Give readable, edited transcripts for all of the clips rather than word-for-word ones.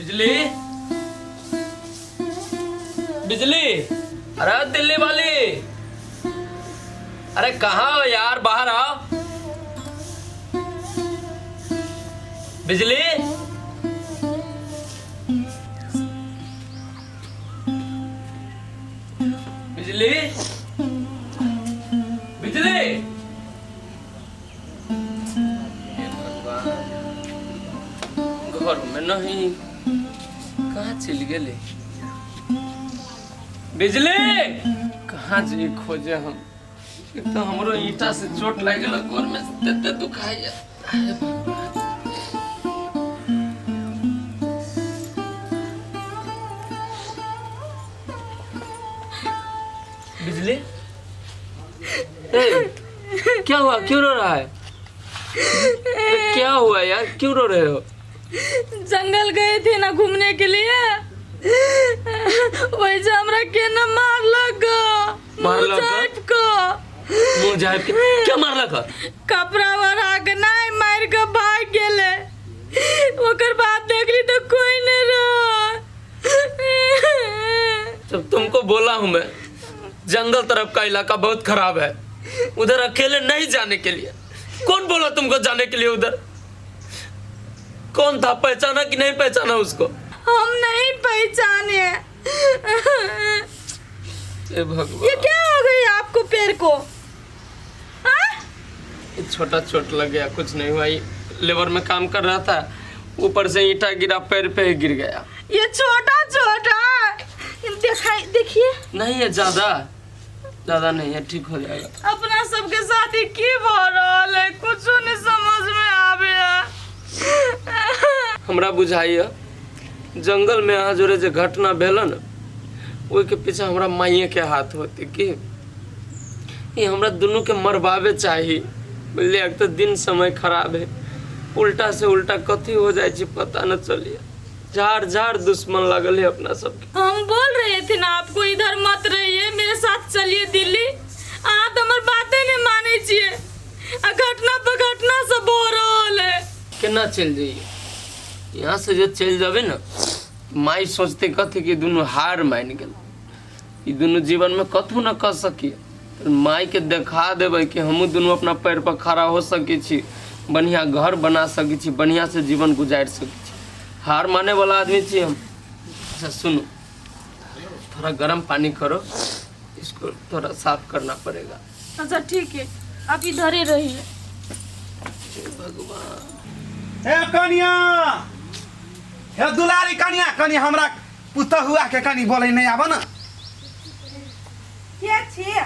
बिजली, बिजली, अरे दिल्ली वाली, अरे कहाँ हो यार, बाहर आओ। बिजली, बिजली, बिजली, हे भगवान, घर में नहीं, कहाँ चल गेले बिजली? कहाँ जी खोजे हम? एक तो हमरो ईटा से चोट लागि गेल, गोर में तते दुखाइया। हे भगवान। बिजली, ए, क्या हुआ? क्यों रो रहा है? अरे क्या हुआ यार, क्यों रो रहे हो? जंगल गए थे ना घूमने के लिए, वही से हमरा के न मारलक। मारलक? झाँप के। मुंह झाँप के क्या मारलक? कपड़ा बढ़ा के नहीं, मार के भाग गेले। ओकर बाद देखली तो कोई नहीं रहा। जब तुमको बोला हूँ मैं, जंगल तरफ का इलाका बहुत खराब है, उधर अकेले नहीं जाने के लिए। कौन बोला तुमको जाने के लिए उधर? कौन था? पहचाना कि नहीं पहचाना उसको? हम नहीं पहचाने। हे भगवान, ये क्या हो गई आपको पैर को? हाँ? ये छोटा चोट लग गया, कुछ नहीं हुआ। ये लेबर में काम कर रहा था, ऊपर से ईंटा गिरा, पैर पे ही गिर गया। ये छोटा छोटा दिखाई, देखिए। नहीं है, ज्यादा ज्यादा नहीं है, ठीक हो जाएगा। अपना सबके साथ ही की भऽ रहल है, कुछो नहीं समझ में आवे है। हमरा बुझाइए जंगल में अहाँ जोरे जे घटना भेल ने, ओहिके पीछे हमरा माइए के हाथ होते की ये हमरा दुनू के मरबावे चाही। बुझलिए, एक तो दिन समय खराब है, उल्टा से उल्टा कथी हो जाइ छै पता न चलिए। झाड़ झाड़ दुश्मन लागल है अपना सबके। हम बोल रहे थे ना आपको, इधर मत रहिए, मेरे साथ चलिए दिल्ली। अहाँ तो हमर बाते नहीं माने छियै, आ घटना पर घटना सब हो रहल है। केना चलि जइए यहाँ से? जे चलि जेबै ने, माइ सोचते कथी कि दुनू हार मानि गेल, ई दुनू जीवनमे कथू न कऽ सकिए। माइके देखा देबै कि हमहूँ दुनू अपना पैर पर खड़ा हो सकै छी, बढ़िआँ घर बना सकै छी, बढ़िआँ से जीवन गुजारि सकै छी। हार माने वाला आदमी छी हम? अच्छा सुनू, थोड़ा गर्म पानी करो, इसको थोड़ा साफ करना पड़ेगा। अच्छा ठीक है, आप इधर ही रहिए। भगवान। हे कनिया, हे दुलारी कनिया, कनि हमरा पुतहुआ के कनि बोलै नहि आब न। के छियै?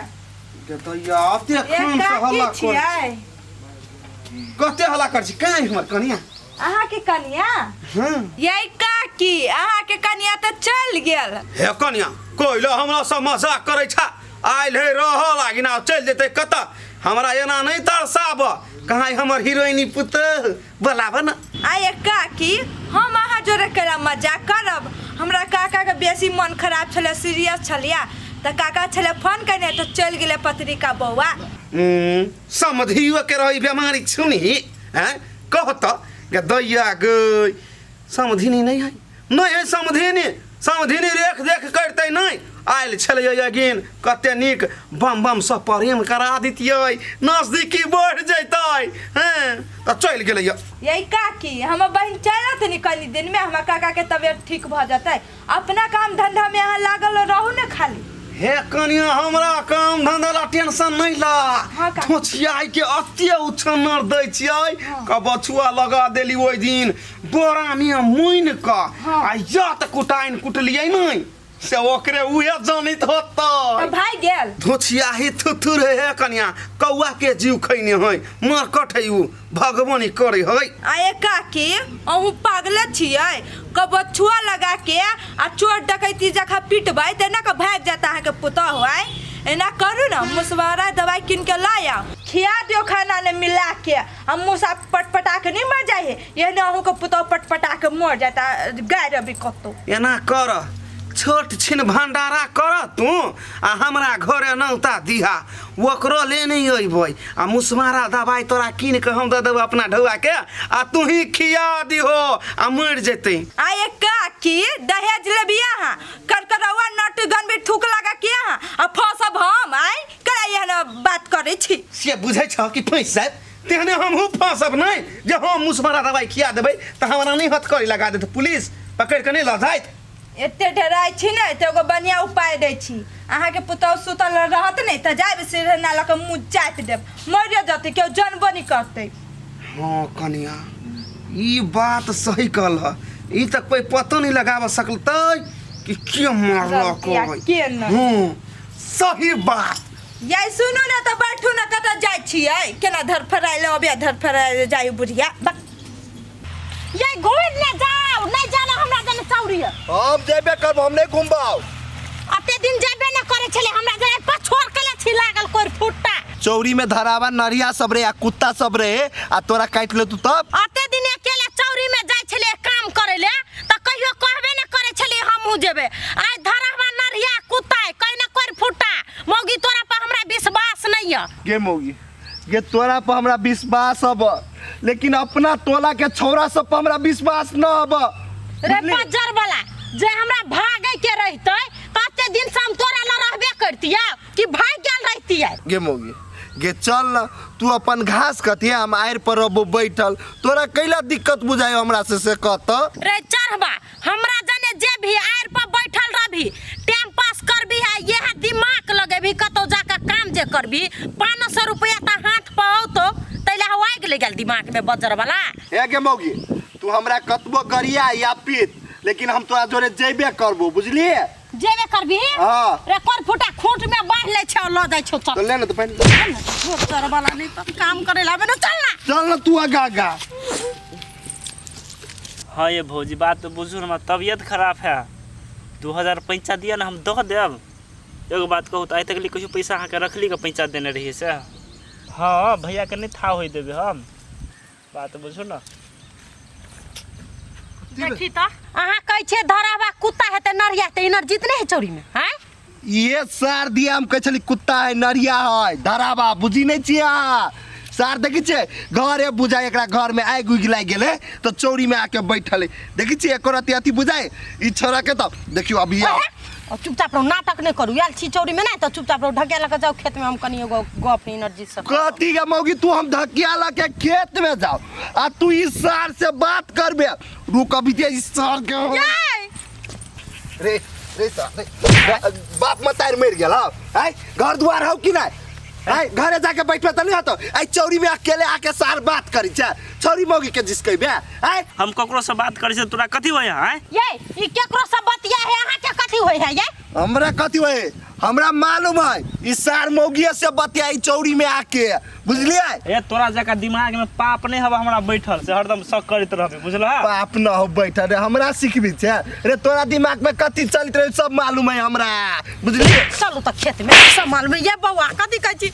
के तऽ या अते खान से काकी हल्ला कर छियै? कते हल्ला कर छी? कहाँ हमर कनिया? अहाँके कनिया? हँ। यै काकी, अहाँके कनिया तऽ चलि गेल। हे कनिया, कोइलो हमरा सब मजाक करै छा? आयल हे रह लागिन आ चलि जेतै कतऽ? हमरा एना नहि तरसाब। कहाँ हमर हीरोइनी पुतोह? बोलाब न। आये काकी, हम अहाँ जोरे केना मजाक करब? हमरा काकाके बेसी मन खराब छलै, सीरियस छलिया, तऽ काका छलै फोन केने, तऽ चलि गेलै पत्रिका बौआ। समधियो के रही बेमारी छुनी हैं, कह तऽ गे दैया गै, समधिनी नहीं है, नहीं है समधिनी। समधिनी रेख देख करतै नहीं। आयल छलै अगिन, कते नीक बम बम सब प्रेम करा दितियै, नजदीकी बढ़ जैतै। हैं, तऽ चलि गेलै। यै काकी, हमर बहिन चलत नि कनि दिनमे, हमर काकाके तबियत ठीक भऽ जेतै। अपना काम धंधामे अहाँ लागल रहू ने खाली। हे कनिया, हमरा काम धंधा ला टेंशन नहीं ला। हाँ काका। थोछियाई के अते उछन्नर दै छियै, कबछुआ लगा देली ओहि दिन बोरा में मुनि क। हाँ। आ यत कुटाइन कुटलियै नहीं से ओकरे उहे जनैत होतै। तऽ भागि गेल। धोछियाही थुथुर है। हे कनिया, कौआ के जीव खैने है, मरकट है उ, भगवानी करे है। आ काकी, अहूँ पागले छियै। कबछुआ लगा के आ चोर डकैती जखा पिटबै तऽ एना कऽ भागि जायत अहाँके पुतहु। आइ एना करू ने, मुसवारा दवाइ कीन के लऽ आउ, खिया दियौ खाना ने मिला के, आ मूसा पटपटा के नहि मर जाइ है, एहने अहूँके पुतहु पटपटा के मर जायत आ गाय रबी कतौ। एना कर, छोट छिन भंडारा कर तू आ हमरा घरे नौता दिहा, ओकरो ले नहीं अयबै आ मुसमारा दवाई तोरा कीन के हम दऽ देबौ अपना ढौआ के आ तू ही खिया दिहो आ मरि जेतै। आ ये काकी दहेज लेबी अहाँ करकरौआ नट गन भी थूक लगा के अहाँ आ फंसब हम आइ करा एहन बात करै छी। से बुझै छह कि फँसि जायब तेहने हमहूँ फँसब नहि जे हम मुसमारा दवाई खिया देबै तऽ हमरा नहि हथकड़ी लगा देत, पुलिस पकड़ि कऽ नहि लऽ जायत। एते डराइ छी ने तऽ एगो बढ़िआँ उपाय दै छी, अहाँके पुतहु सुतल रहत ने तऽ जायब सिरहना लऽ कऽ मुँह चापि देब, मरियो जेतै केओ जानबो नहि करतै। हँ कनिया ई बात सही कहलह, ई तऽ कोई पतो नहीं लगाब सकलतै कि के मारलक। के नहि। हँ सही बात। याई सुनू ने तऽ बैठू ने, कतऽ जाइ छियै केना धरफड़ायल अबे धरफड़ायल जाइ बुढ़िया। ये घूम ने जाओ, नहीं जाना हमरा जने चौरी। हम जेबे करब, हम नहीं घुमबाव। अते दिन जेबे न करे छले हमरा जने पछोर केले छी लागल कोर फुट्टा। चौरी में धरावा नरिया सब रे आ कुत्ता सब रे आ तोरा काट ले तू तब। अते दिन अकेले चौरी में जाय छले काम करे ले त कहियो कहबे न करे छले हमहु जेबे। आइ धरावा नरिया कुत्ता कहि न कोर फुट्टा मौगी तोरा पर हमरा विश्वास नहीं है। गे मौगी गे तोरा पर हमरा विश्वास अब, लेकिन अपना टोला के छौरा सब पर हमरा विश्वास न अब। रे पज्जर वाला जे हमरा भागे के रहते त अते दिन से हम तोरा ल रहबे करतिया कि भाग गेल रहतिया। गे मौगी गे चल न तू अपन घास कतिया हम आयर पर रहबो बैठल, तोरा कैला दिक्कत बुझायो हमरा से कह त। रे चढ़बा हमरा जने जे भी आयर पर बैठल रहबी टाइम पास करबी है यह दिमाग लगेबी कतौ जाके काम जे करबी 500 रुपया त हाथ पर औतो तैला हवा आगि गेल दिमाग में बजर वाला। ए गे मौगी तू हमरा कतबो गरिया या पीत लेकिन हम तोरा जोरे जेबे करबो, बुझलिए? जेबे करबी? हाँ। रे कोन फुटा खूंट में बांध ले छौ ल जाय छौ। चल तो ले न तो पहले। बजर वाला नहीं तो काम करे लाबे न, चल ना चल ना तू आगा आगा। हाँ ये भौजी बात तो बुझू, हमार तबियत खराब है, 2000 पैसा दिया ना हम दऽ देब। एगो बात कहू तो आइ तक ले कहियो पैसा अहाँके रखली के पैसा देने रहियै से? हाँ भैया के नहीं था होई देबे हम, बात बुझू ना। देखी तो अहाँ कहै छियै धरावा कुत्ता हेतै नरिया हेतै, इनर जीत नहीं है चौरी में हैं? ये सार दिया हम कहै छली कुत्ता है नरिया है धरावा, बुझी नहीं छियै अहाँ। सार देखै छियै घरे बुझाय एकरा घर में आगि उगि लागि गेलै तऽ चौरी में आके बैठल है, देखै छियै एको रत्ती अथी बुझाय ई छोरा के। तऽ देखियौ अभी आओ। चुपचाप रहो, नाटक नहीं करू, आयल छी चौरी में ना तऽ चुपचाप रहो, ढकिया लऽ के जाउ खेत में, हम कनी एगो गप एनर्जी से। कथी के मौगी तू हम धकिया लऽ के खेत में जाओ आ तू ई सार से बात करबे, रुक अभी दे ई सार के। रे रे सार रे बाप मतार मरि गेल हौ आइ, घर दुआर हौ कि नहि? आइ घरे जाके बैठबे तऽ नहि होतौ, आइ चौरी में अकेले आके सार बात करै छै, छौरी मौगी के जिसकेबे आइ। हम ककरो से बात करै छै तोरा कथी होय है? ये ई केकरो से बतिया है अहाँ के कथी होय है? ये हमरा कथी होय, हमरा मालूम है ई सार मौगिया से बतिया ई चौरी में आके, बुझलियै? ए तोरा जका दिमाग में पाप नहीं हवा हमरा बैठल से हरदम शक करैत रहबे, बुझलह? पाप न हो बैठल रे, हमरा सिखबी छै रे, तोरा दिमाग में कथी चलत रहे सब मालूम है हमरा, बुझलियै? चलू तऽ खेत में सब मालूम है। ये बौआ कथी कहै छी,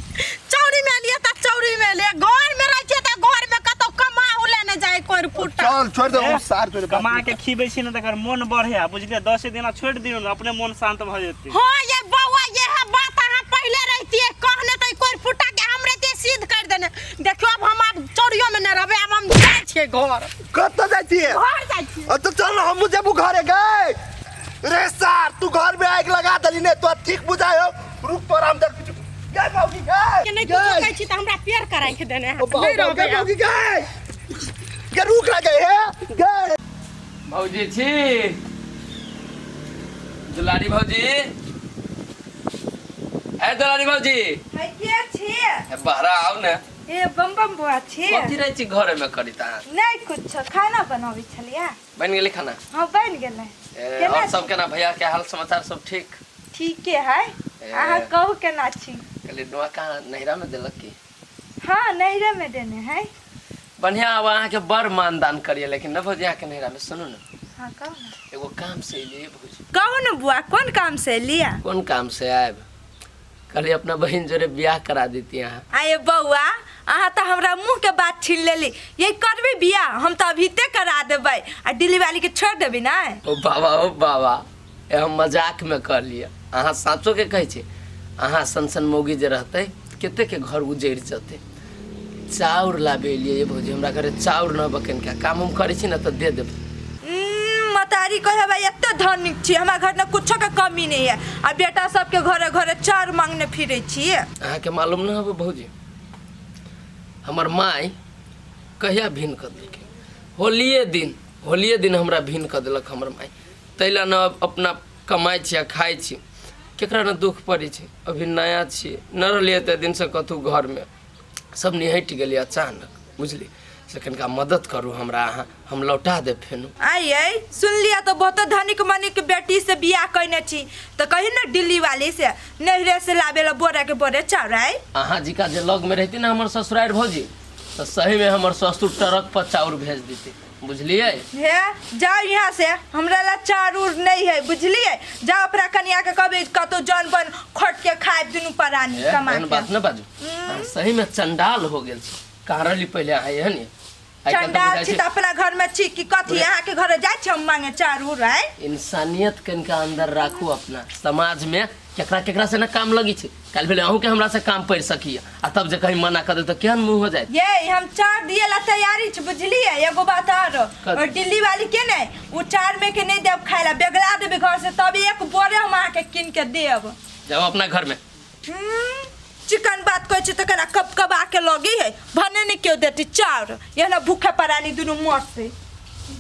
चौरी में लिए तऽ चौरी में लिए, घर में रहै छियै तऽ घर में कतौ कमाहु ले नहि जाइ कोइ फुटा। चल छोड़ दे ओ सार तोरे बाप। कमा के खीबै छी ने तकर मोन बढ़े है, बुझलियै? 10 दिना छोड़ि दियौ ने अपने मोन शांत भऽ जेतै। हाँ ये बौआ यह बात अहाँ पहले रहतियै कहने तऽ कोइ फुटा के हम रहतियै सिद्ध कर देने। देखियौ अब हम आब चौरियो में नहि रहबै, आब हम जाइ छियै घर। कतऽ जाइ छियै? घर जाइ छियै। अ तऽ चल हमहूँ जेबू घरे गए। रे सार तू घर में आगि लगा देली ने तोरा ठीक बुझाय हो, रुक तोरा हम देख गए मौगी गए के नहि कुछो कहै छी तऽ हमरा पेड़ के राखि देने ओ हैत, नहि बाप रहबै गए आब। मौगी गए गे रुक ना गए हे गए। भौजी छी दुलारी भौजी, ए दुलारी भौजी। है के छी? ए बहरा आउ ने। ए बम बम बुआ छी। कथी रहै छी घरे में करी ता? नहीं कुछ खाना बनाबै छलियै। बनि गेलै खाना? हाँ बनि गेलै। ए, और सब केना भैया के हाल समाचार सब ठीक? ठीके है, अहाँ कहू केना छी? कहली डोआ कहाँ नैहरा में देलक की? हाँ नैहरे में देने है। बढ़िया, अब अहाँ के बड़ मानदान करिए लेकिन न भौजी अहाँ के नैहरा में। सुनू ने। हाँ कहू ना। एगो काम से एलियै भौजी। कहू ने बुआ कोन काम से एलियै? कोन काम से आयब, कहली अपना बहिन जोरे बियाह करा देती अहाँ। आये बौआ अहाँ तऽ हमरा मुँह के बात छीन लेली, ये करबै बियाह हम तऽ अभीते करा देबै आ दिल्ली वाली के छोड़ देबै ना। ओ बाबा ओ बाबा ए हम मजाकमे कहलियै, अहाँ साँचोके कहै छी। अहाँ सन सन मौगी जे रहतै कतेकके घर उजड़ि जेतै। चाउर लाबे एलियै ये भौजी, हमरा घरे चाउर न बकनिका काम हम करै छी ने तऽ दे देब। मतारी कहे भाई एते धनिक छी, हमरा घर में कुछो के कमी नहीं है आ बेटा सबके घरे घरे चाउर मांगने फिरे छी। अहाँके मालूम न होबे भौजी, हमर माय कहिया भिन्न कऽ देलकै। होलिये दिन, होलिये दिन हमरा भिन्न कऽ देलक हमर माय। ताहि लए ने अपना कमाइ छी आ खाइ छी, केकरा ने दुख पड़ै छै। अभी नया छियै, न रहलियै एते दिनसँ कतहु, घरमे सब निहटि गेलियै अचानक, बुझलियै? से कनिका मदद करू हमरा अहाँ, हम लौटा देब फेनो। आइ यै सुन लिअ तऽ बहुत धनिक मनिक बेटी से बियाह कयने छी तऽ कही ने दिल्ली वाली से नैहरे से लाबे ला बोरे के बोरे चाउर। आइ अहाँ जिका जे लगमे रहिती ने हमर ससुरारि भौजी, तऽ सहीमे हमर ससुर ट्रक पर चाउर भेज देते, बुझलियै? हे जाओ यहाँ से, हमरा ला चाउर उर नहीं है, बुझलियै? जाओ अपना कनिया के कहबै कतौ जन बन खट के खाए दुनू प्राणी हे, कमा एहन के। बात न बाजू, अहाँ सहीमे चंडाल हो गेल छी। कहाँ रहली पहिले अहाँ? एहन आइ काल्हि तऽ चंडाल बुझाइ छी छै तऽ अपना घर में छी कि कथी? अहाँ के घरे जाइ छी हम मांगे चाउर उर? आइ इंसानियत कनिका अंदर राखू। अपना समाज में केकरा केकरा से ना काम लगी छै, काल्हि भेलै अहूँके हमरा से काम पड़ि सकैए आ तब जे कहीं मना कर दे तऽ केहन मुँह हो जायत। ये हम चार दिए ला तैयारी छी, बुझलियै? एगो बात आरो। कथी? और दिल्ली वाली के नहीं उ चार में के नहीं देब खाए ला, बेगला देबे घर से तब एक बोरे हम अहाँ के कीन के देब। जाओ अपना घर में। चिकन बात कहै छी तऽ केना कब कब आके लगी है, भने नहीं केओ देती चाउर, एहना भूखे परानी दुनू मरतै।